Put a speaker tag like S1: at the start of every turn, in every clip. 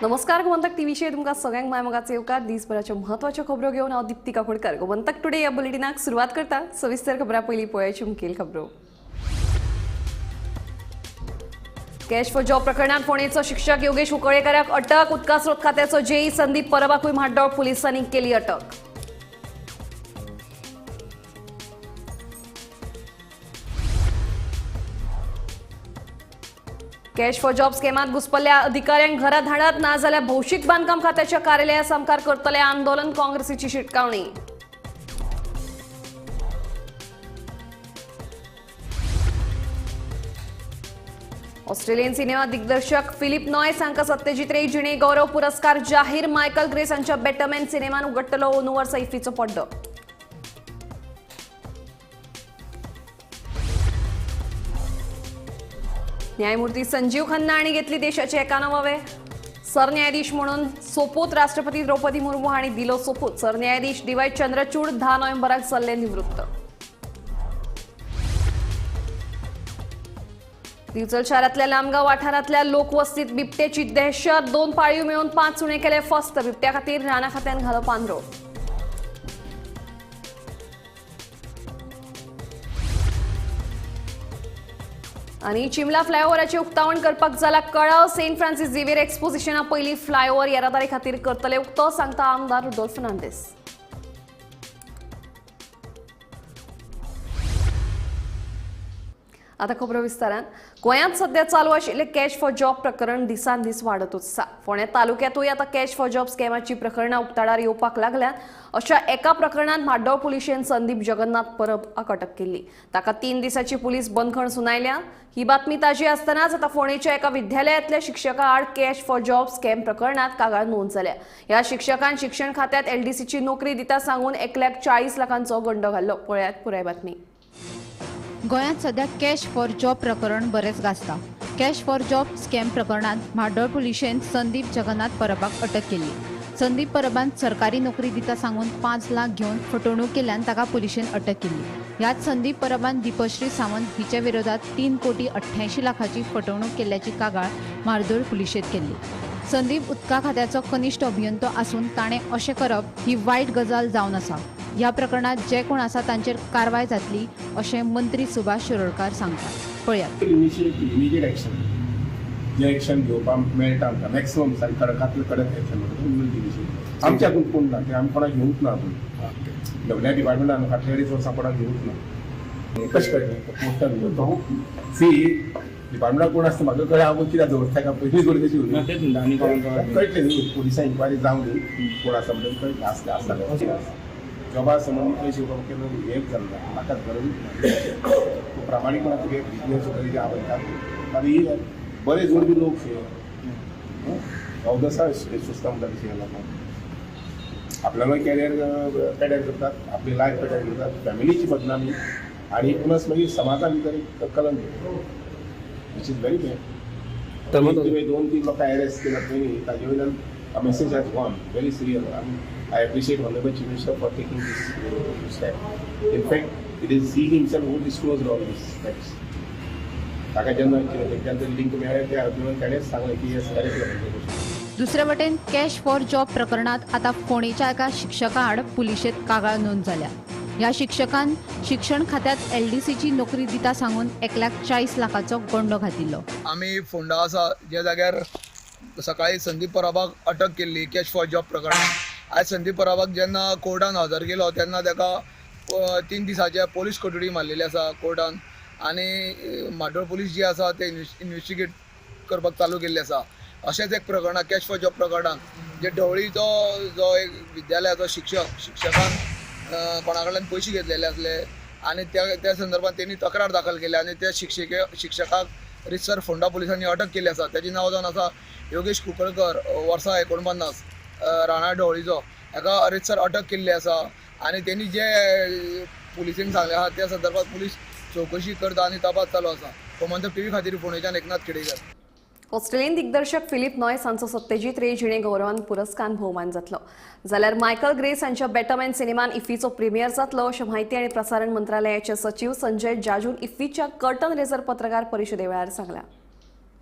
S1: नमस्कार, गोमंतक टीव्हीचेर तुमकां सगळ्यांक माय मोगाचो येवकार. दिसभराच्यो म्हत्वाच्यो खबरो घेवन हांव दीप्ती काकोडकर. गोमंतक टुडे ह्या बुलेटिनाक सुरवात करता. सविस्तर खबरां पयलीं पळयाची मुखेल खबरो. कॅश फॉर जॉब प्रकरणात फोंडेचो शिक्षक योगेश उकळेकाराक अटक. उदका स्रोत खात्याचो जेई संदीप परबाकूय म्हाड्डोळ पुलिसांनी केली अटक. कॅश फॉर जॉब स्कॅमात घुसपल्ल्या अधिकाऱ्यांक घरा धाडात, ना जाल्यार भौशीक बांदकाम खात्याच्या कार्यालया सामकार करतले आंदोलन. काँग्रेसीची शिटकावणी. ऑस्ट्रेलियन सिनेमा दिग्दर्शक फिलिप नॉयस हांकां सत्यजित रे जिणे गौरव पुरस्कार जाहीर. मायकल ग्रेस हांच्या बेटरमॅन सिनेमान उगडटलो अंदू वर्सा इफ्फीचो पड्डो. न्यायमूर्ती संजीव खन्ना हांणी घेतली देशाचे 91वे सरन्यायाधीश म्हणून सोपूत. राष्ट्रपती द्रौपदी मुर्मू हांणी दिलो सोपूत. सरन्यायाधीश डी.वाय. चंद्रचूड 10 नोव्हेंबराक जाल्ले निवृत्त. दिवचल शारांतल्या लामगांव वाठारांतल्या लोकवस्तीत बिबट्याची दहशत. 2 पाळीव मेळून 5 सुणे केले फस्त. बिबट्या खातीर राना खात्यान घालो पांदरो. आनी चिमला फ्लायओव्हराचें उक्तावण करपाक जाला कळाव. सेंट फ्रांसीस झेवियर एक्सपोजिशना पयली फ्लायओव्हर येरादारी खातीर करतले उक्तो, सांगता आमदार रुडोल्फ फर्नांडीस. आता खबरो विस्तारान. गोंयांत सध्या चालू आशिल्लें कॅश फॉर जॉब प्रकरण दिसान दीस वाडतूच आसा. फोंडें तालुक्यांतूय आतां कॅश फॉर जॉब स्कॅमाची प्रकरणां उक्ताडार येवपाक लागल्यात. अशा एका प्रकरणांत म्हाड्डोळ पुलिशेन संदीप जगन्नाथ परब हाका अटक केल्ली. ताका 3 दिसांची पुलीस बंदखण सुनायल्या. ही बातमी ताजी आसतनाच आतां फोंडेच्या एका विद्यालयांतल्या शिक्षका आड कॅश फॉर जॉब स्कॅम प्रकरणांत कागाळ नोंद जाल्या. ह्या शिक्षकान शिक्षण खात्यांत एलडीसीची नोकरी दिता सांगून 1,40 लाखांचो गंडो घाल्लो. पळयात पुराय बातमी.
S2: गोंयांत सध्या कॅश फॉर जॉब प्रकरण बरेंच गाजता. कॅश फॉर जॉब स्कॅम प्रकरणांत म्हाड्डोळ पुलिशेन संदीप जगन्नाथ परबाक अटक केल्ली. संदीप परबान सरकारी नोकरी दिता सांगून 5 लाख घेवन फटवणूक केल्ल्यान ताका पुलिशेन अटक केल्ली. ह्याच संदीप परबान दीपश्री सावंत हिच्या विरोधात 3,88 कोटी फटवणूक केल्ल्याची कागाळ म्हाड्डोळ पुलिशेंत केल्ली. संदीप उदका खात्याचो कनिश्ठ अभियंतो आसून ताणें अशें करप ही वायट गजाल जावन आसा. ह्या प्रकरणात जे कोण आसा तांचेर कारवाय जातली अशें मंत्री सुभाष शिरोडकार सांगतात. पळयात.
S3: इमिजिएट एक्शन, जे एक्शन घेवपाक मेळटा आमकां मॅक्सिमम कडकांतलें कडक एक्शन म्हणटा. आमच्या हातून कोण ना, ते आमी कोणाक घेवंक ना. आपूण सगळ्या डिपार्टमेंटान फाटल्या अडीच वर्सां कोणाक घेवंक ना. कशें कळटलें पोस्टार तो सी डिपार्टमेंटाक कोण आसता म्हाका कळ्ळें. हांव कित्याक दवरता काय पयलीं कडेन कशी उरली कळटलें न्ही. पुलिसां इन्क्वायरी जावं न्ही कोण आसा म्हणून कळटलें. आसलें आसता जॉबा संबंदीत पयशे घेवपाक केन्ना हेंच जालें ना, म्हाका गरजूच ना. प्रामाणीकपणान तुगे बिजनेस सुद्दां जे हांव आनी बरे जोडपी लोक शे अवदसा सुस्ता म्हणटा तशें लोकांक आपल्यालो कॅरियर पेड्यार करतात, आपली लायफ पेड्यार करतात, फॅमिलीची बदनामी आनी प्लस मागीर समाजा भितर एक कलंक, which is very bad. तुवें 2-3 लोकांक अरेस्ट केल्यात पयलीं, ताजे वयल्यान message has gone very serious. I appreciate Honorable Chief Minister for taking this step. In fact, it is he himself who disclosed all these facts. ताका जेन्ना तेंच्यान लिंक मेळ्ळें त्या हातून ताणेंच सांगलें की हे अरेस्ट.
S2: दुसरे वटेन कॅश फॉर जॉब प्रकरणात आतां फोंडेच्या एका शिक्षका आड पुलिशेंत कागाळ नोंद जाल्या. ह्या शिक्षकान शिक्षण खात्यात एलडीसीची नोकरी दिता सांगून 1,40 लाखाचो गंडो घातिल्लो.
S4: आमी फोंडा आसा ज्या जाग्यार सकाळी संदीप परबाक अटक केल्ली कॅश फॉर जॉब प्रकरणात. आयज संदीप परबाक जेन्ना कोर्टान हजर केलो तेन्ना ताका 3 दिसांचे पोलीस कोठडी मारलेली आसा कोर्टान आनी म्हाड्डोळ पुलीस जी आसा ते इन्वेस्टिगेट करपाक चालू केल्ली आसा. अशेंच एक प्रकरणां कॅश फॉर जॉब प्रकरणान जे ढवळीचो जो एक विद्यालयाचो शिक्षकान कोणा कडल्यान पयशे घेतलेले आसले आनी त्या संदर्भात तेणी तक्रार दाखल केली आनी त्या शिक्षकाक रितसर फोंडा पुलिसांनी अटक केल्ली आसा. ताचें नांव जावन आसा योगेश कुंकळकर, वर्सां 49, राणा ढवळीचो. हाका रितसर अटक केल्ली आसा आनी तेणी जे पुलिसेन सांगलें आसा त्या संदर्भात पुलीस चवकशी करता आनी तपास चालू आसा. गोमंतक टीव्ही खातीर फोंडेच्यान एकनाथ खेडेकर.
S1: ऑस्ट्रेलियन दिग्दर्शक फिलिप नॉयस हांचो सत्यजित रे जिणे गौरवान पुरस्कार भोवमान जातलो, जाल्यार मायकल ग्रेस हांच्या बेटरमॅन सिनेमान इफ्फीचो प्रिमियर जातलो अशें म्हायती आनी प्रसारण मंत्रालयाचे सचीव संजय जाजून इफ्फीच्या कर्टन रेजर पत्रकार परिशदे वेळार सांगलां.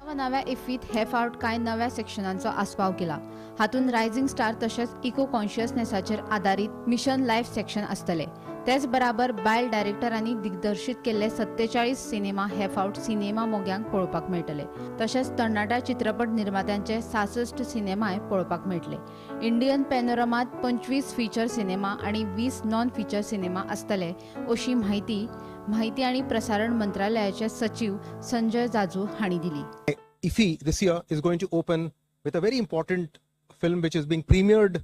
S2: नव्या इफ्फीत हे फावट कांय नव्या सेक्शनांचो आस्पाव केला. हातूंत रायझिंग स्टार तशेंच इको कॉन्शियसनेसाचेर आदारीत मिशन लायफ सेक्शन आसतले. तेच बराबर बायल डायरेक्टरांनी दिग्दर्शीत केल्ले 47 सिनेमा हे फावट सिनेमा मोग्यांक पळोवपाक मेळटले. तशेंच तरणाट्या चित्रपट निर्मात्यांचे 66 सिनेमाय पळोवपाक मेळटले. इंडियन पॅनोरमात 25 फीचर सिनेमा आनी 20 नॉन फीचर सिनेमा आसतले अशी म्हायती आनी प्रसारण मंत्रालयाचे सचीव संजय जाजू हांणी दिली.
S5: IFFI this year is going to open with a very important film which is being premiered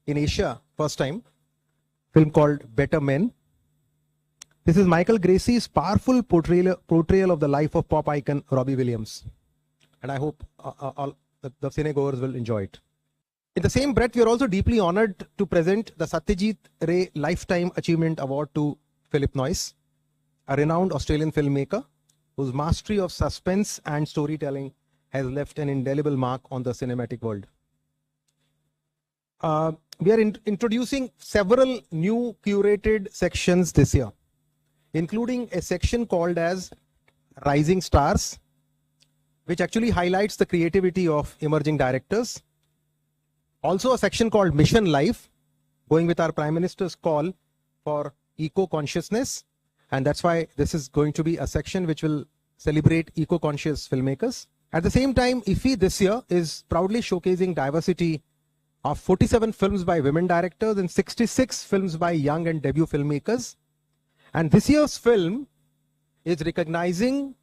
S5: in Asia first time, film called Better Men. This is Michael Gracey's powerful portrayal of the life of pop icon Robbie Williams, and I hope all the cinegoers will enjoy it. In the same breath, we are also deeply honored to present the Satyajit Ray Lifetime Achievement Award to Philip Noyce, a renowned Australian filmmaker whose mastery of suspense and storytelling has left an indelible mark on the cinematic world. We are introducing several new curated sections this year, including a section called as Rising Stars, which actually highlights the creativity of emerging directors. Also a section called Mission Life, going with our Prime Minister's call for eco-consciousness. And that's why this is going to be a section which will celebrate eco-conscious filmmakers. At the same time, IFFI this year is proudly showcasing diversity of 47 films by women directors and 66 films by young and debut filmmakers. And this year's film is recognizing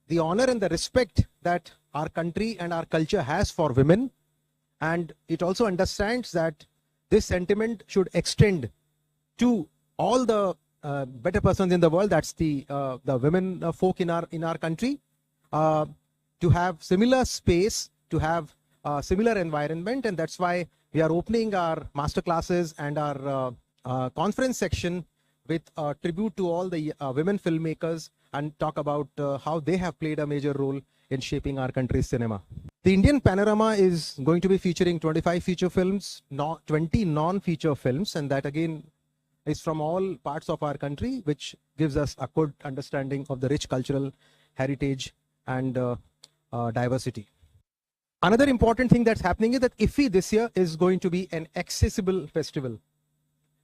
S5: the honor and the respect that our country and our culture has for women. And it also understands that this sentiment should extend to all the better persons in the world, that's the women folk in our country, to have similar space, to have similar environment. And that's why we are opening our master classes and our conference section with a tribute to all the women filmmakers and talk about how they have played a major role in shaping our country's cinema. The Indian Panorama is going to be featuring 25 feature films, 20 non-feature films, and that again is from all parts of our country, which gives us a good understanding of the rich cultural heritage and diversity. Another important thing that's happening is that IFFI this year is going to be an accessible festival.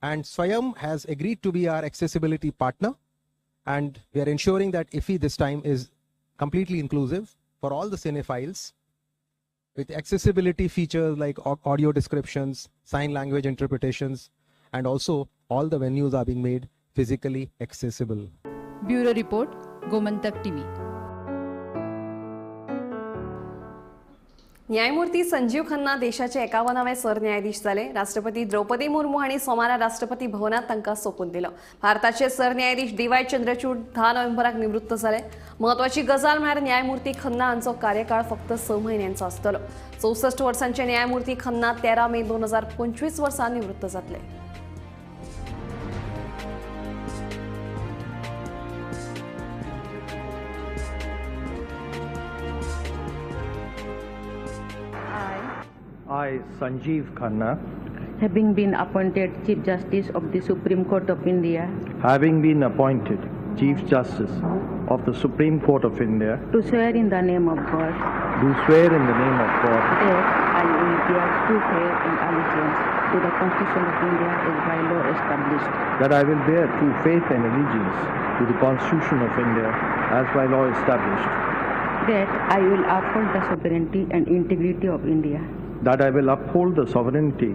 S5: And Swayam has agreed to be our accessibility partner. And we are ensuring that IFFI this time is completely inclusive for all the cinephiles, with accessibility features like audio descriptions, sign language interpretations, and also all the venues are being made physically accessible.
S2: Bureau Report, Gomantak TV.
S1: न्यायमूर्ती संजीव खन्ना देशाचे 51वे सरन्यायाधीश जाले. राष्ट्रपती द्रौपदी मुर्मू हांणी सोमारा राष्ट्रपती भवनात तांकां सोपून दिलो. भारताचे सरन्यायाधीश डी.वाय. चंद्रचूड 10 नोव्हेंबराक निवृत्त जाले. म्हत्वाची गजाल म्हळ्यार न्यायमूर्ती खन्ना हांचो कार्यकाळ फक्त 6 म्हयन्यांचो आसतलो. 64 वर्सांचे न्यायमूर्ती खन्ना 13 मे 2025 वर्सा निवृत्त जातले.
S6: I, Sanjeev Khanna,
S7: having been appointed Chief Justice of the Supreme Court of India,
S6: having been appointed Chief Justice of the Supreme Court of India,
S7: do swear in the name of God,
S6: do swear in the name of God,
S7: that I will bear true faith and allegiance to the Constitution of India as by law established,
S6: that I will bear true faith and allegiance to the Constitution of India as by law established,
S7: that I will uphold the sovereignty and integrity of India,
S6: that I will uphold the sovereignty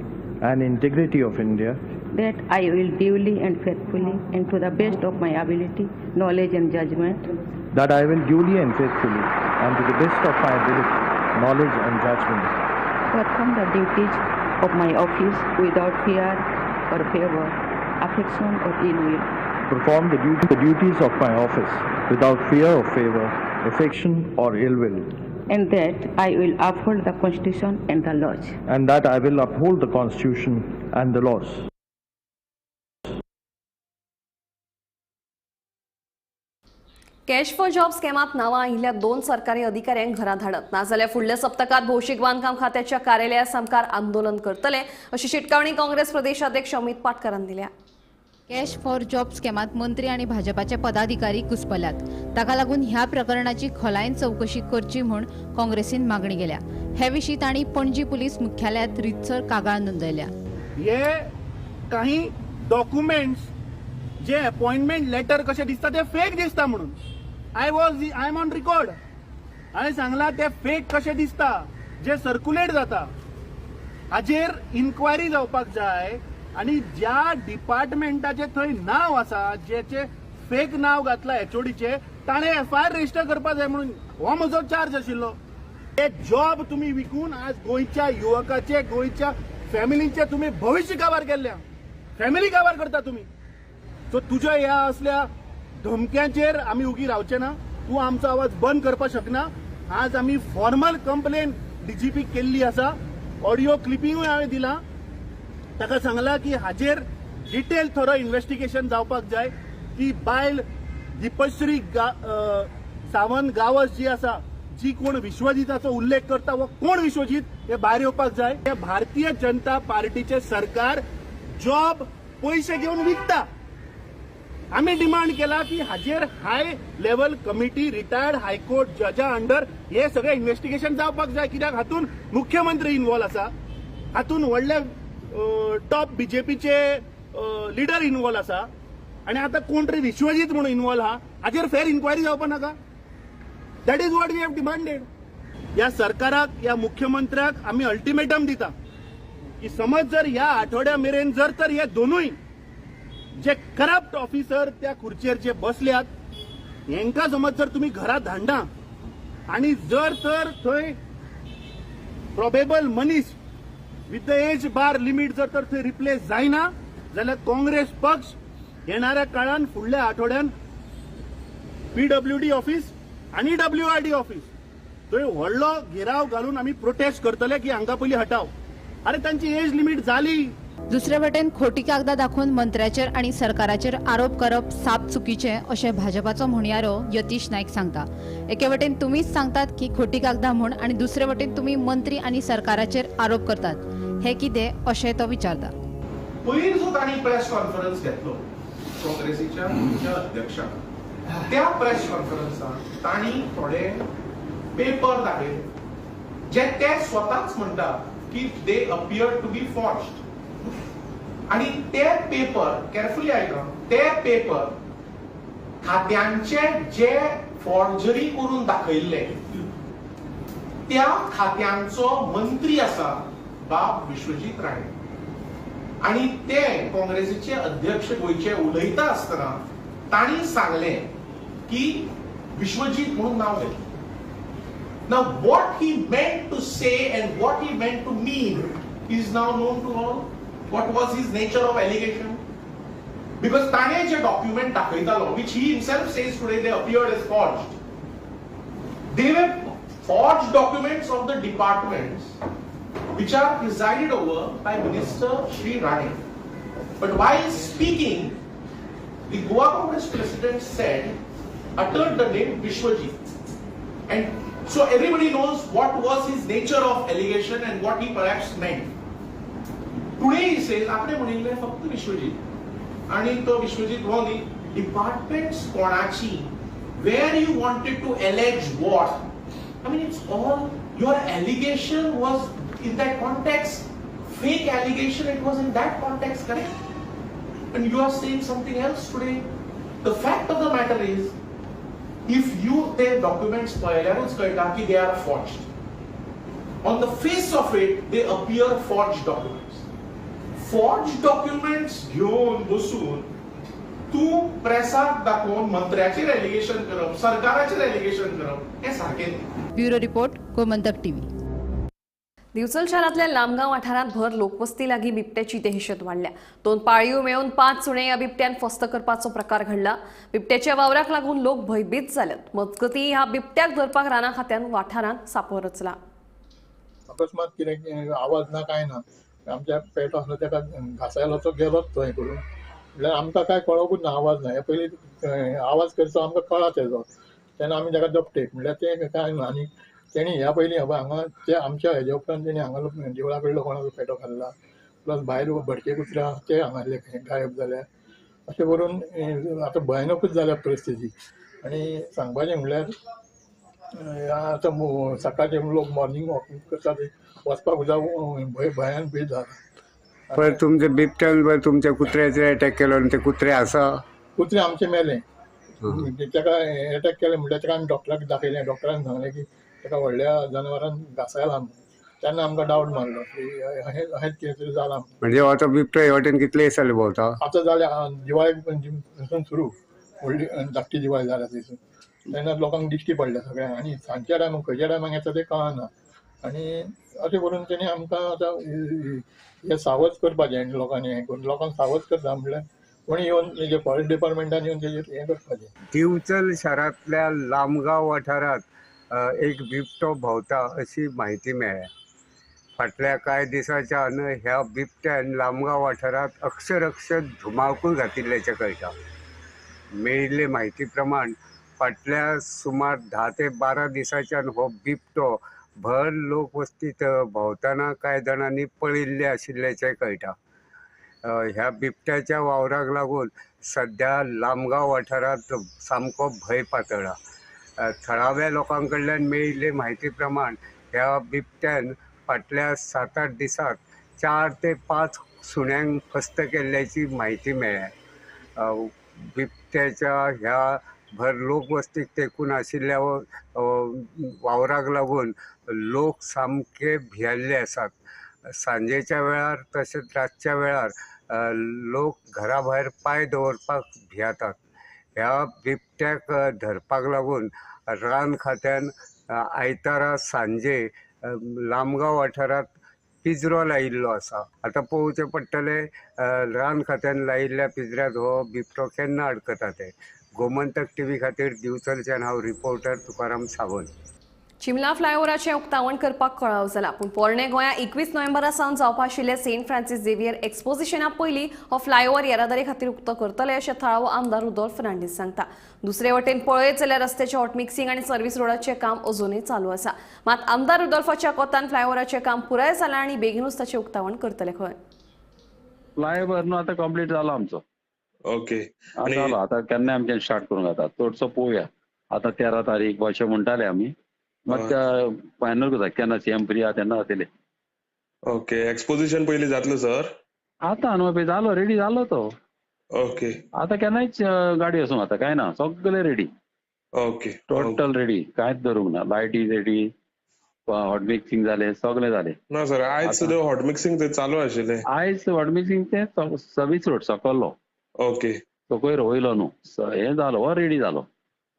S6: and integrity of India,
S7: that I will duly and faithfully and to the best of my ability, knowledge and judgment,
S6: that I will duly and faithfully and to the best of my ability, knowledge and judgment,
S7: perform the duties of my office without fear or favor, affection or ill will,
S6: perform the duties of my office without fear or favor, affection or ill will,
S7: and that I will uphold the Constitution and the laws,
S6: and that I will uphold the Constitution and the laws.
S1: Cash for job स्कॅमात नावां आयिल्ल्या 2 सरकारी अधिकाऱ्यांक घरा धाडत नाजाल्यार फुडल्या सप्तकात भौशीक बांदकाम खात्याच्या कार्यालया सामकार आंदोलन करतले अशी शिटकावणी काँग्रेस प्रदेशाध्यक्ष अमित पाटकरान दिल्या.
S2: कॅश फॉर जॉब स्कॅमात मंत्री आनी भाजपाचे पदाधिकारी घुस्पल्यात. ताका लागून ह्या प्रकरणाची खोलायेन चवकशी करची म्हूण काँग्रेसीन मागणी केल्या. हे विशीं तांणी पणजी पुलीस मुख्यालयांत रितसर कागाळ नोंदयल्या.
S8: हे काही डॉक्युमेंट्स जे अपॉइंटमेंट लेटर कशें दिसता ते फेक दिसता म्हणून I am on record. हांवें सांगलां ते फेक कशें दिसता जे सर्क्युलेट जाता हाजेर इन्क्वायरी जावपाक जाय आनी ज्या डिपार्टमेंटाचें थंय नांव आसा जेचे फेक नांव घातलां एचओडीचें ताणें एफआयआर रजिस्टर करपाक जाय म्हणून हो म्हजो चार्ज आशिल्लो. ते जॉब तुमी विकून आज गोंयच्या युवकाचे गोंयच्या फॅमिलींचे तुमी भविश्य काबार केल्ल्या, फॅमिली काबार करता तुमी. सो तुज्या ह्या असल्या धमक्यांचेर आमी उगी रावचे ना. तूं आमचो आवाज बंद करपाक शकना. आज आमी फॉर्मल कंप्लेन डीजीपी केल्ली आसा. ऑडियो क्लिपिंगूय हांवें दिलां. ताका सांगलां की हाजेर डिटेल थरो इन्वेस्टिगेशन जावपाक जाय. ती बायल दीपश्री सावंत गावस जी आसा, जी कोण विश्वजीताचो उल्लेख करता वो कोण विश्वजीत हे भायर येवपाक जाय. हे भारतीय जनता पार्टीचे सरकार जॉब पयशे घेवन विकता. आमी डिमांड केला की हाजेर high level committee retired high court जजा अंडर हे सगळे इन्वेस्टिगेशन जावपाक जाय. कित्याक हातून मुख्यमंत्री इन्वॉल्व आसा, हातून व्हडले टॉप बीजेपीचे लिडर इन्वॉल्व आसा आनी आतां कोण तरी विश्वजीत म्हणून इन्वॉल्व आहा. हाजेर फेर इन्क्वायरी जावपाक नाका? That is what we have demanded. ह्या सरकाराक ह्या मुख्यमंत्र्याक आमी अल्टिमेटम दिता की समज जर ह्या आठवड्या मेरेन जर तर हे दोनूय जे करप्ट ऑफिसर त्या खुर्चेर जे बसल्यात हेंकां समज जर तुमी घरा धाडना आनी जर तर थंय प्रोबेबल मनीस with the age bar limit जर तर थंय रिप्लेस जायना जाल्यार काँग्रेस पक्ष येणाऱ्या काळान फुडल्या आठवड्यान पीडब्ल्यूडी ऑफिस आनी डब्ल्यूआरडी ऑफिस थंय व्हडलो घेराव घालून आमी प्रोटेस्ट करतले की हांकां पयलीं हटाव. अरे तांची एज लिमीट जाली.
S2: दुसरे वटेन खोटी कागदां दाखोवन मंत्र्याचेर आनी सरकाराचेर आरोप करप साप चुकीचें अशें भाजपाचो म्हणयारो यतीश नायक सांगता. एके वटेन तुमीच सांगतात की खोटी कागदां म्हूण आनी दुसरे वटेन तुमी मंत्री आनी सरकाराचेर आरोप करतात, हें कितें अशें तो विचारता.
S9: पयर जो तांणी प्रेस कॉन्फरन्स घेतलो काँग्रेसीच्या अध्यक्षान, त्या प्रेस कॉन्फरन्सान तांणी थोडे पेपर दाखयले जे ते स्वताच म्हणटा की they appear to be forged. आणि ते पेपर केअरफुली आयका, ते पेपर खात्यांचे जे फॉर्जरी करून दाखयल्ले त्या खात्यांचो मंत्री आसा बाब विश्वजीत राणे आणि ते काँग्रेसीचे अध्यक्ष गोंयचे उलयता आसतना तांणी सांगलें की विश्वजीत म्हणून नांव घेतलें. Now what he meant to say and what he meant to mean is now known to all. What was his nature of allegation? Because ताणे जे document दाखयतालो, which he himself says today they appeared as forged, they were forged documents of the departments which are presided over by Minister Shri Rane. But while speaking, the Goa Congress president said, uttered the name Vishwajit. And so everybody knows what was his nature of allegation and what he perhaps meant. Today he says, आपणे म्हणिल्लें फक्त विश्वजीत आनी तो विश्वजीत हो न्ही, departments कोणाची, where you wanted to allege what, I mean it's all your allegation was in that context, fake allegation, it was in that context, correct? And you are saying something else today. The fact of the matter is, if you ते documents पळयल्यारूच कळटा की they are forged. On the face of it, they appear forged documents. Forged documents घेवन बसून तूं प्रेसाक दाखोवन मंत्र्याचेर allegation करप, सरकाराचेर allegation करप हें सारकें न्ही.
S2: Bureau report, Gomantak TV.
S1: Divchal शहरातल्या लामगाव वाठारांत भर लोकवस्ती लागीं बिबट्याची दहशत वाडल्या. 2 पाळीव मेळून 5 सुणे ह्या बिबट्यान फस्त करपाचो प्रकार घडला. बिबट्याच्या वावराक लागून लोक भयभीत जाल्यात. मजगतीं ह्या बिबट्याक धरपाक राना खात्यान वाठारांत सापो रचला.
S10: अकस्मात कितें आवाज ना काय ना, आमच्या पेटो आसलो ताका घासायलो तो गेलोच थंय करून, म्हणल्यार आमकां काय कळोकूच ना, आवाज ना. हे पयलीं आवाज करचो आमकां कळा तेजो, तेन्ना आमी ताका दपटेक म्हणल्यार तें काय ना. आनी तेणी ह्या पयलीं हांगा ते आमच्या हेज्या उपरांत तेणी हांगा देवळा कडलो कोणाचो पेटो खाल्ला, प्लस भायर भटके कुत्रे आसा ते हांगासले गायब जाल्या. अशें करून आतां भयानकूच जाल्या परिस्थिती. आनी सांगपाचें म्हणल्यार आतां सकाळचे लोक मॉर्निंग वॉकिंग करता ते वचपाक सुद्दां भंयान भीत जाला.
S11: पण तुमच्या बिबट्यान बरं तुमच्या कुत्र्याचेर अटॅक केलो आनी ते कुत्रे आसा?
S10: कुत्रे आमचे मेले. ताका अटॅक केले म्हणल्यार ताका आमी डॉक्टराक दाखयलें. डॉक्टरान सांगलें की ताका व्हडल्या जनावरान घासायला. तेन्ना आमकां डावट मारलो की अहेंच कितें तरी जालां.
S11: म्हणजे आतां बिबटो हे वाटेन कितले दीस जाले भोंवता?
S10: आतां जाले दिवाळे पासून सुरू, व्हडली धाकटी दिवाळी जाल्या थंयसून तेन्ना लोकांक दिश्टी पडल्या सगळ्यांक. आनी सांजच्या टायमाक खंयच्या टायमाक येता तें कळना. आनी अशें करून तेणी आमकां आतां हे सावध करपाचें आनी लोकांनी हें करून लोकांक सावध करता म्हणल्यार कोणी येवन तेजे फॉरेस्ट डिपार्टमेंटान येवन तेजेर हें करपाचें.
S11: दिवचल शारांतल्या लामगांव वाठारांत एक बिबटो भोंवता अशी म्हायती मेळ्ळ्या. फाटल्या कांय दिसांच्यान ह्या बिबट्यान लामगांव वाठारांत अक्षरक्ष धुमाकूळ घातिल्ल्याचें कळटा. मेळिल्ले म्हायती प्रमाण फाटल्या सुमार 10 ते 12 दिसांच्यान हो बिबटो भर लोकवस्तीत भोंवतना कांय जाणांनी पळयिल्ले आशिल्ल्याचें कळटा. ह्या बिबट्याच्या वावराक लागून सद्या लामगांव वाठारांत सामको भंय पातळ्ळा. थळाव्या लोकां कडल्यान मेळिल्ले म्हायती प्रमाण ह्या बिबट्यान फाटल्या 7-8 दिसांत 4 ते 5 सुण्यांक फस्त केल्ल्याची म्हायती मेळ्ळ्या. बिबट्याच्या ह्या भर लोकवस्तीक तेंकून आशिल्ल्या वावराक लागून लोक सामके भियेल्ले आसात. सांजेच्या वेळार तशेंच रातच्या वेळार लोक घरा भायर पांय दवरपाक भियेतात. ह्या बिबट्याक धरपाक लागून रान खात्यान आयतारा सांजे लामगांव वाठारांत पिंजरो लायिल्लो आसा. आतां पळोवचें पडटलें रान खात्यान लायिल्ल्या पिंजऱ्यांत हो बिबटो केन्ना अडकता तें. गोमंतक टीव्ही खातीर दिवचलच्यान हांव रिपोर्टर तुकाराम सावंत.
S1: चिमला फ्लायओव्हराचें उक्तावण करपाक कळाव जाला, पूण पोरणे गोंया 21 नोव्हेंबरा सावन जावपा आशिल्ल्या सेंट फ्रांसीस झेवियर एक्सपोजिशना पयलीं हो फ्लायओव्हर येरादारी खातीर उक्तो करतले अशें थळावो आमदार रुदोल्फ फर्नांडीस सांगता. दुसरे वटेन पळयत जाल्यार रस्त्याचें हॉटमिक्सिंग आनी सर्व्हिस रोडाचें काम अजूनय चालू आसा. मात आमदार रुदोल्फाच्या कोतान फ्लायओव्हराचें काम पुराय जालां आनी बेगीनूच ताचें उक्तावण करतले खंय.
S12: फ्लायओव्हर न्हू आतां कंप्लीट जालो आमचो.
S13: ओके,
S12: जालो आतां केन्ना आमच्यान स्टार्ट करूंक जाता चडसो पळोवया. आतां 13 तारीख अशें म्हणटाले आमी, मात फायनल करता केन्ना सीएम फ्री आहा तेन्ना जातले.
S13: ओके, एक्सपोजिशन पयलीं जातलें सर?
S12: आतां न्हू पळय जालो, रेडी जालो तो.
S13: ओके,
S12: आतां केन्नाय गाडी वचूंक जाता, कांय ना, सगळे रेडी.
S13: ओके,
S12: टोटल रेडी, कांयच धरूंक ना. लायटी रेडी, हॉट मिक्सिंग जालें, सगळें जालें.
S13: ना सर, आयज सुद्दां हॉट मिक्सिंग थंय चालू आशिल्लें.
S12: आयज हॉट मिक्सिंग तें सर्वीस रोड सकल्लो.
S13: ओके,
S12: सकयल वयलो न्हू हें जालो, हो रेडी जालो.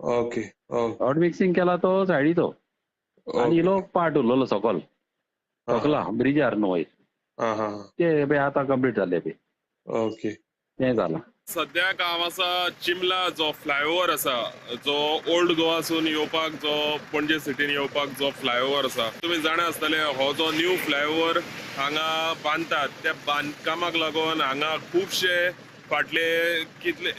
S13: ओके,
S12: हॉट मिक्सिंग केला तो सायडीचो आनी इलो पार्ट उरलेलो सकल सकला ब्रिजार न्हू वयर, ते पळय आतां कंप्लीट जाले पळय.
S13: ओके,
S12: तें जालां.
S13: सद्याक हांव आसा चिमला जो फ्लायओव्हर आसा, जो ओल्ड गोवासून येवपाक, जो पणजे सिटीन येवपाक जो फ्लायओव्हर आसा, तुमी जाणा आसतले हो जो न्यू फ्लायओव्हर हांगा बांदतात त्या बांदकामाक लागून हांगा खुबशे फाटले कितले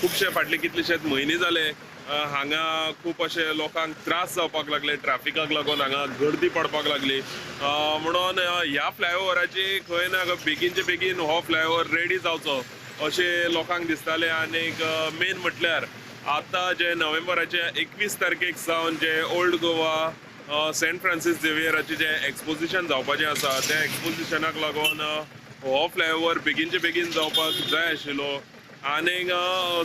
S13: खुबशे फाटले कितलेशेच म्हयने जाले हांगा खूब अशे लोकांक त्रास जावपाक लागले, ट्राफिकाक लागून हांगा गर्दी पडपाक लागली. म्हणून ह्या फ्लायओव्हराची खंय ना खंय बेगीनचे बेगीन हो फ्लायओव्हर रेडी जावचो अशें लोकांक दिसतालें. आनीक मेन म्हटल्यार आतां जे नोव्हेंबराचे 21 तारखेक सावन जे ओल्ड गोवा सेंट फ्रांसीस झेवियराचें जें एक्सपोजिशन जावपाचें आसा त्या एक्सपोजिशनाक लागून हो फ्लायओव्हर बेगीनचे बेगीन जावपाक जाय आशिल्लो. आनीक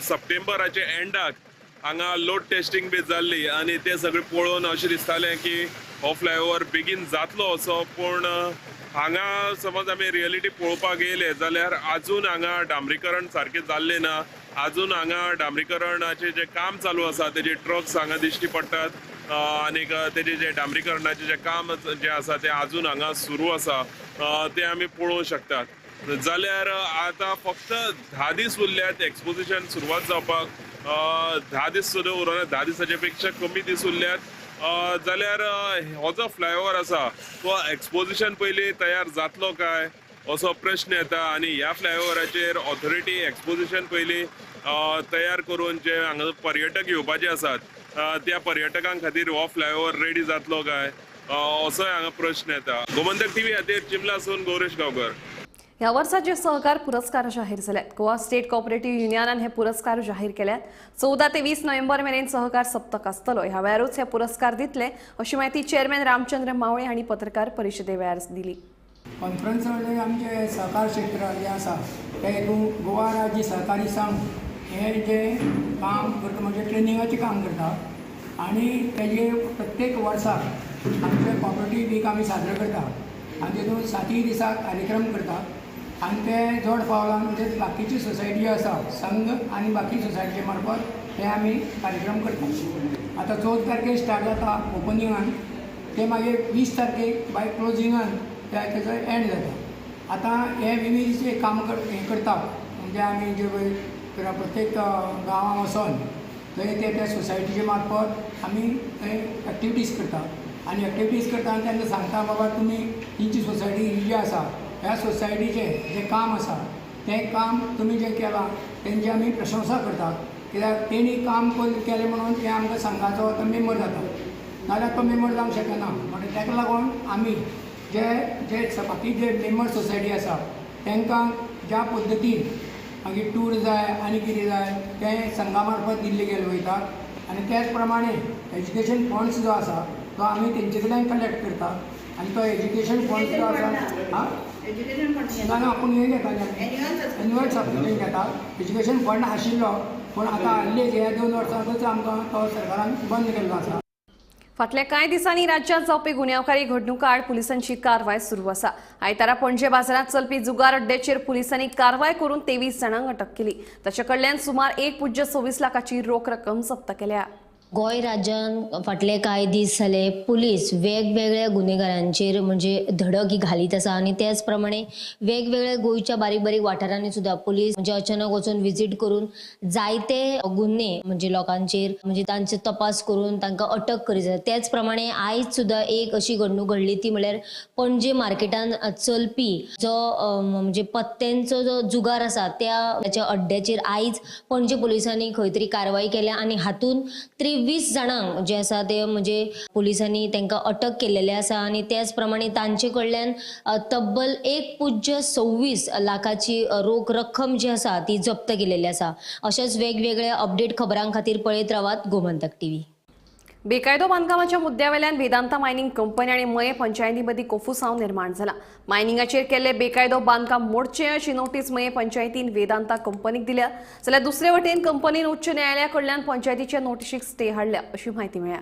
S13: सप्टेंबराचे एंडाक हांगा लोड टेस्टिंग बी जाल्ली आनी तें सगळें पळोवन अशें दिसतालें की हो फ्लायओव्हर बेगीन जातलो असो, पूण हांगा समज आमी रियलिटी पळोवपाक येयले जाल्यार आजून हांगा डांबरीकरण सारकें जाल्लें ना. आजून हांगा डांबरीकरणाचें जें काम चालू आसा तेजे ट्रक्स हांगा दिश्टी पडटात आनीक तेजें जें डांबरीकरणाचें जें काम जें आसा तें आजून हांगा सुरू आसा तें आमी पळोवंक शकतात. जाल्यार आतां फक्त 10 दीस उरल्यात एक्सपोजिशन सुरवात जावपाक, 10 दीस सुद्दां उरना, 10 दिसाचे पेक्षा कमी दीस उरल्यात. जाल्यार हो जो फ्लायओव्हर आसा तो एक्सपोजिशन पयलीं तयार जातलो काय असो प्रश्न येता. आनी ह्या फ्लायओव्हराचेर ऑथॉरिटी एक्सपोजिशन पयलीं तयार करून जे हांगा पर्यटक येवपाचे आसात त्या पर्यटकां खातीर हो फ्लायओव्हर रेडी जातलो काय असोय हांगा प्रश्न येता. गोमंतक टीव्ही खातीर चिमलासून गौरेश गांवकर.
S1: ह्या वर्साचे सहकार पुरस्कार जाहीर जाल्यात. गोवा स्टेट कॉपरेटिव्ह युनियनान हे पुरस्कार जाहीर केल्यात. 14 ते 20 नोव्हेंबर मेरेन सहकार सप्तक आसतलो. ह्या वेळारूच हे पुरस्कार दितले अशी माहिती चेअरमॅन रामचंद्र मावळे हांणी पत्रकार परिशदे वेळार दिली.
S14: कॉन्फरन्स म्हणजे आमचे सहकार क्षेत्र जें आसा तें हितून गोवा राज्य सहकारी संघ हें जें काम करता म्हणजे ट्रेनिंगाचें काम करता आनी तेजे प्रत्येक वर्साक आमचे कॉपरेटीव वीक आमी साजरो करता आनी तितून 7 दिसाक कार्यक्रम करता आनी ते जोड पावलान म्हणजे बाकीची सोसायटी आसा संघ आनी बाकी सोसायटीचे मार्फत हे आमी कार्यक्रम करता. आतां 14 तारखेर स्टार्ट जाता ओपनिंगान, ते मागीर 20 तारखेक बाय क्लोजिंगान तेजो एंड जाता. आतां हे विवीध जे काम हें करता म्हणजे आमी जे पळय प्रत्येक गांवांत वचोन थंय ते त्या सोसायटीचे मार्फत आमी थंय एक्टिविटीज करता आनी एक्टिविटीज करता आनी तांकां सांगता बाबा तुमी तेंची सोसायटी ही जी आसा ह्या सोसायटीचें जें काम आसा तें काम तुमी जें केलां तेंची आमी प्रशंसा करता, कित्याक तेणी काम केलें म्हणून तें आमकां संघाचो आतां मेंबर जाता, नाजाल्यार तो मेंबर जावंक शकना. म्हणटकीर ताका लागून आमी जे जे बाकी जे मेंबर सोसायटी आसा तांकां ज्या पद्दतीन मागीर टूर जाय आनी कितें जाय तें संघा मार्फत दिल्ले गेले वयता आनी त्याच प्रमाणे एज्युकेशन फंड्स जो आसा तो आमी तेंचे कडल्यान कलेक्ट करता आनी तो एज्युकेशन फंड्स जो आसा आं ना ना आपूण हें घेता एन्युअल सबस्क्रिप्शन घेता. एज्युकेशन फंड आशिल्लो पूण आतां हाडले ह्या 2 वर्सांतूच आमकां तो सरकारान बंद केल्लो आसा.
S1: फाटल्या कांय दिसांनी राज्यांत जावपी गुन्यांवकारी घडणुका आड पुलिसांची कारवाय सुरू आसा. आयतारा पणजे बाजारांत चलपी जुगार अड्ड्याचेर पुलिसांनी कारवाय करून 23 जाणांक अटक केली. ताचे कडल्यान सुमार 1.26 लाखाची रोख रक्कम जप्त केल्या.
S15: गोंय राज्यान फाटले कांय दीस जाले पुलीस वेगवेगळ्या गुन्हेगारांचेर म्हणजे धडक ही घालीत आसा आनी त्याच प्रमाणे वेगवेगळ्या गोंयच्या बारीक बारीक वाठारांनी सुद्दां पुलीस म्हणजे अचानक वचून विजीट करून जायते गुन्हे म्हणजे लोकांचेर म्हणजे तांचे तपास करून तांकां अटक करीत आसा. त्याच प्रमाणे आयज सुद्दां एक अशी घडणूक घडली ती म्हळ्यार पणजे मार्केटान चलपी जो म्हणजे पत्त्यांचो जो जुगार आसा त्या अड्ड्याचेर आयज पणजे पुलिसांनी खंय तरी कारवाई केल्या आनी हातून 23 जाणांक जे आसा ते म्हणजे पुलिसांनी तांकां अटक केलेले आसा आनी त्याच प्रमाणे तांचे कडल्यान तब्बल 1.26 लाखाची रोख रक्कम जी आसा ती जप्त केलेली आसा. अशाच वेगवेगळ्या अपडेट खबरां खातीर पळयत रावात गोमंतक टीव्ही.
S1: बेकायदो बांदकामाच्या मुद्द्यावेल्यान वेदांता मायनिंग कंपनी आनी मये पंचायती मदीं कोफुसांव निर्माण जाला. मायनिंगाचेर केल्ले बेकायदो बांदकाम मोडचें अशी नोटीस मये पंचायतीन वेदांता कंपनीक दिल्या, जाल्यार दुसरे वटेन कंपनीन उच्च न्यायालया कडल्यान पंचायतीचे नोटिशीक स्टे हाडल्या अशी म्हायती मेळ्ळ्या.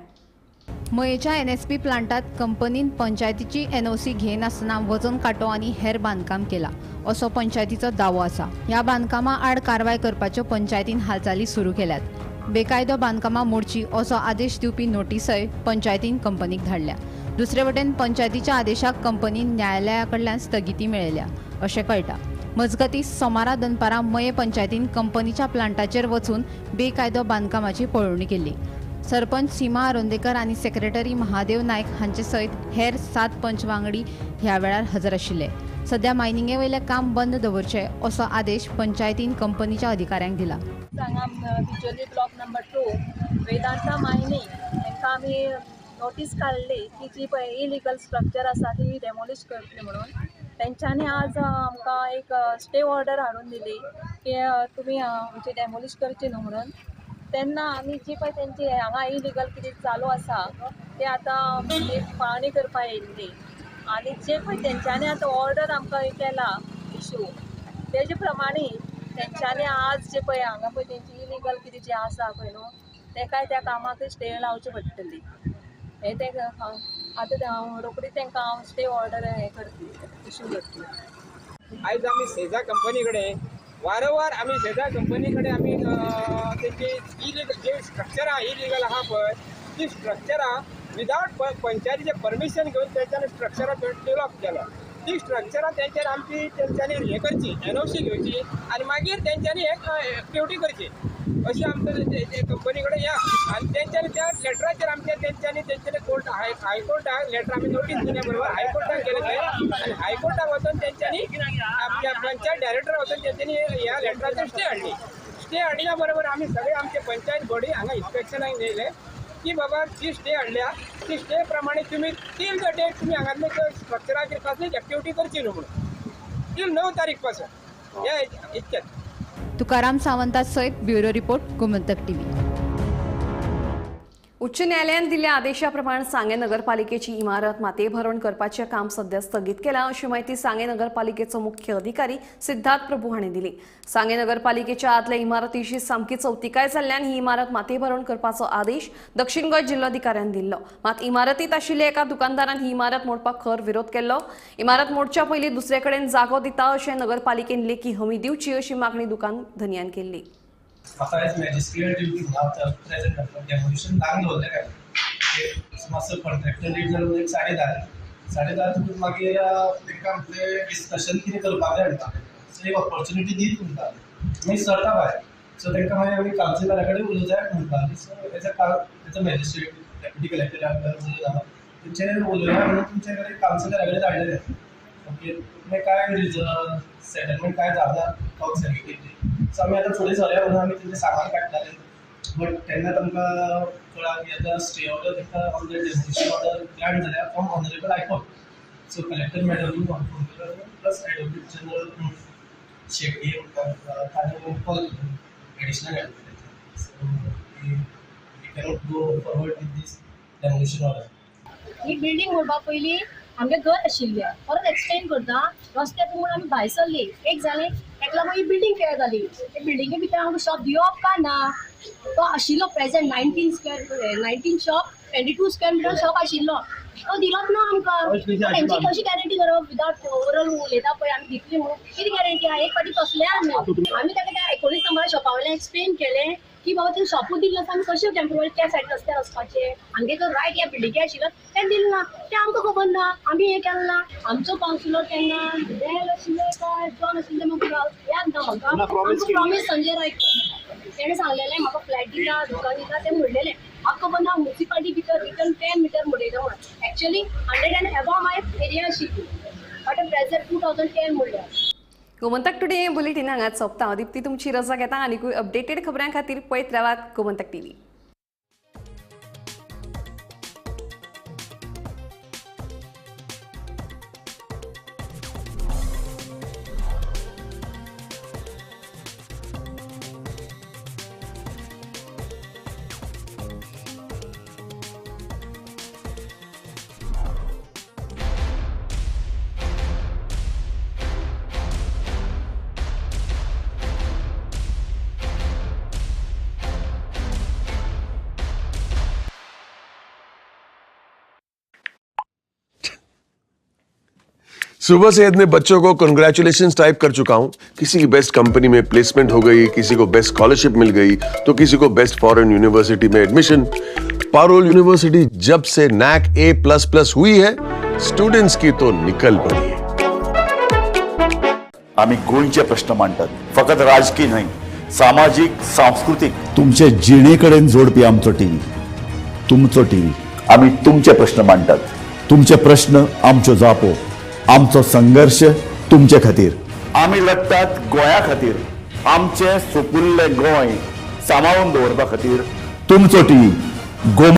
S2: मयेच्या एनएसपी प्लांटात कंपनीन पंचायतीची एनओसी घेनासतना वजन कांटो आनी हेर बांदकाम केला असो पंचायतीचो दावो आसा. ह्या बांदकामा आड कारवाय करपाच्यो पंचायतीन हालचाली सुरू केल्यात. बेकायदो बांदकामां मोडची असो आदेश दिवपी नोटीसय पंचायतीन कंपनीक धाडल्या. दुसरे वटेन पंचायतीच्या आदेशाक कंपनीन न्यायालया कडल्यान स्थगिती मेळयल्या अशें कळटा. मजगतीं सोमारा दनपारां मये पंचायतीन कंपनीच्या प्लांटाचेर वचून बेकायदो बांदकामाची पळोवणी केली. सरपंच सीमा आरोंदेकर आनी सेक्रेटरी महादेव नायक हांचे सयत हेर 7 पंच वांगडी ह्या वेळार हजर आशिल्ले. सध्या मायनिंगे वयलें काम बंद दवरचें असो आदेश पंचायतीन कंपनीच्या अधिकाऱ्यांक दिला.
S16: हांगा Bicholim block number 2 Vedanta mining हांकां आमी नोटीस काडली की जी पळय इलिगल स्ट्रक्चर आसा ती डेमोलिश करतली म्हणून. तेंच्यांनी आज आमकां एक स्टे ऑर्डर हाडून दिली की तुमी आमची डेमोलिश करची न्हू म्हणून. तेन्ना आमी जी पळय तेंची हांगा इलिगल कितें चालू आसा ते आतां एक पाळणी करपाक येयल्ली आनी जे पळय तेंच्यांनी आतां ऑर्डर आमकां केला इशू तेजे प्रमाणे तेंच्यांनी आज जे पळय हांगा पळय तेंची इलिगल कितें जें आसा पळय न्हू तेकाय त्या कामाक स्टे लावची पडटली. हें तें आतां हांव रोखडी तेंकां हांव स्टे ऑर्डर हें करतली, इशू करतली.
S17: आयज आमी सेजा कंपनी कडेन वारंवार आमी सेजा कंपनी कडेन आमी तेंची इलिगल जे स्ट्रक्चरां इलिगल आहा पळय ती स्ट्रक्चरां विदावट पंचायतीचें परमिशन घेवन तेंच्यांनी स्ट्रक्चरां डेवलप केलो. ती स्ट्रक्चरां तेंच्यानी आमची तेंच्यांनी हें करची, एनओसी घेवची आनी मागीर तेंच्यांनी एक्टिविटी करची अशी आमकां कंपनी कडेन या आनी तेंच्यांनी त्या लेटराचेर आमच्या तेंच्यांनी तेंच्यांनी कोर्ट हायकोर्टाक लेटर आमी नोटीस दिल्या बरोबर हायकोर्टाक गेले थंय आनी हायकोर्टाक वचून तेंच्यांनी आमच्या पंचायत डायरेक्टर वचून तेंच्यांनी ह्या लेटराचेर स्टे हाडली. स्टे हाडल्या बरोबर आमी सगळे आमचे पंचायत बॉडी हांगा इन्स्पेक्शनाक येयले की बाबा जी स्टे हाडल्या ती स्टे प्रमाणे तुमी टील the date तुमी हांगातले स्ट्रक्चराचेर कसलीच एक्टिविटी करची न्हू म्हणून. टील 9 तारीख पासून हे इतकेच.
S2: तुकाराम सावंता सयत ब्युरो रिपोर्ट, गोमंतक टीव्ही.
S1: उच्च न्यायालयान दिल्ल्या आदेशा प्रमाण सांगें नगरपालिकेची इमारत मातयेभरवण करपाचें काम सध्या स्थगीत केलां अशी म्हायती सांगें नगरपालिकेचो मुख्य अधिकारी सिद्धार्थ प्रभू हांणी दिली. सांगें नगरपालिकेच्या आदल्या इमारतीची सामकी चवतिकाय जाल्ल्यान ही इमारत मातयेभरवण करपाचो आदेश दक्षिण गोंय जिल्लोधिकाऱ्यान दिल्लो. मात इमारतींत आशिल्ल्या एका दुकानदारान ही इमारत मोडपाक खर विरोध केल्लो. इमारत मोडच्या पयलीं दुसरे कडेन जागो दिता अशें नगरपालिकेन लेखी हमी दिवची अशी मागणी दुकान धनयान केल्ली.
S18: म्हाका आयज मॅजिस्ट्रेट ड्युटी म्हणून प्रेझेंट डेमोलिशन लावन दवरलें काय मातसो कॉन्ट्रॅक्टर लेट जालो. एक 10:30 10:30 तुका मागीर तांकां म्हटलें डिस्कशन कितें करपाक जाय म्हणटा. सो एक ऑपॉर्च्युनिटी दीत म्हणटा, मागीर सरता भायर. सो तांकां मागीर आमी कावन्सिलरा कडेन उलोवंक जाय म्हणटा. So as a magistrate deputy कलेक्टरा कडेन उलयता, तेंचे उलोवया म्हणून तुमचे कडेन कावन्सिलरा कडेन धाडलेलें. ओके, मागीर काय रिजन सेटलमेंट काय जाला कावन्सिल केल्ली. सो आमी आतां फुडें सरया म्हणून आमी तेंचें सामान काडटाले. बट तेन्ना तांकां कळ्ळां की आतां स्टे ऑर्डर तांकां on the demolition order grant जाल्या from honourable high court. So collector मॅडमूय phone केलो, प्लस एडवोकेट जनरल शेट्टी म्हणटा ताणें कॉल केलो additional advocate. So we cannot go forward with this demolition order.
S19: He building मोडपा पयलीं आमगें घर आशिल्लें, परत एक्सटेंड करता रस्त्यार म्हूण आमी भायर सरली. एक जालें ताका लागून ही बिल्डींग तयार जाली. ते बिल्डिंगे भितर आमकां शॉप दिवप काय ना? तो आशिल्लो present 19 shop 22 square metre shop आशिल्लो, तो दिलोच ना आमकां. तेंची कशी गॅरंटी करप? विदाउट ओवरऑल उलयता पळय आमी दितली म्हणून कितें गॅरंटी आहा? एक फावटी फसले आमी. आमी ताका त्या 19 नंबरा शॉपा वयल्यान एक्सप्लेन केलें की बाबा ते शॉपूच दिल्लो आसा, आमी कशें टेम्पोररी त्या सायडीन रस्त्यार वचपाचें? आमगे जो रायट ह्या बिल्डिंगे आशिल्लो तें दिलें ना, तें आमकां खबर ना, आमी हें केलें ना. आमचो कावन्सिलर तेन्ना डेल आशिल्ले काय जॉन आशिल्ले म्हाका याद ना. म्हाका प्रॉमीस संजय रायकर तेणें सांगलेलें म्हाका फ्लॅट दिता, दुकान दिता, तें म्हणलेलें. म्हाका खबर ना मुन्सिपालिटी भितर रिटर्न 10 मिटर म्हणयता म्हणून. Actually 100 and above my area आशिल्ली, बट प्रेझेंट 2010 म्हणल्यार.
S1: गोमंतक टुडे बुलेटीन हांगाच सोंपता. हांव दीप्ती तुमची रजा घेता. आनीकूय अपडेटेड खबरां खातीर पळयत रावात गोमंतक टीव्ही.
S20: सुबह से इतने बच्चों को कंग्रेचुलेशंस टाइप कर चुका हूं। किसी की बेस्ट कंपनी में प्लेसमेंट हो गई, किसी को बेस्ट स्कॉलरशिप मिल गई, तो किसी को बेस्ट फॉरेन यूनिवर्सिटी में एडमिशन। पारोल यूनिवर्सिटी जब से नैक A++ हुई है, स्टूडेंट्स की तो निकल पड़ी है।
S21: आमी गोंयचे प्रश्न मांडटात, फकत राजकीय न्हय, सामाजीक, सांस्कृतीक, तुमचे जिणे कडेन जोडपी आमचो टीव्ही, तुमचो टीव्ही. आमी तुमचे प्रश्न मांडटात, तुमचे प्रश्न आमच्यो जापो, आमचो संघर्ष तुमचे खातीर. आमी लढटात गोंया खातीर, आमचें सुपुल्लें गोंय सांबाळून दवरपा खातीर. तुमचो टीव्ही.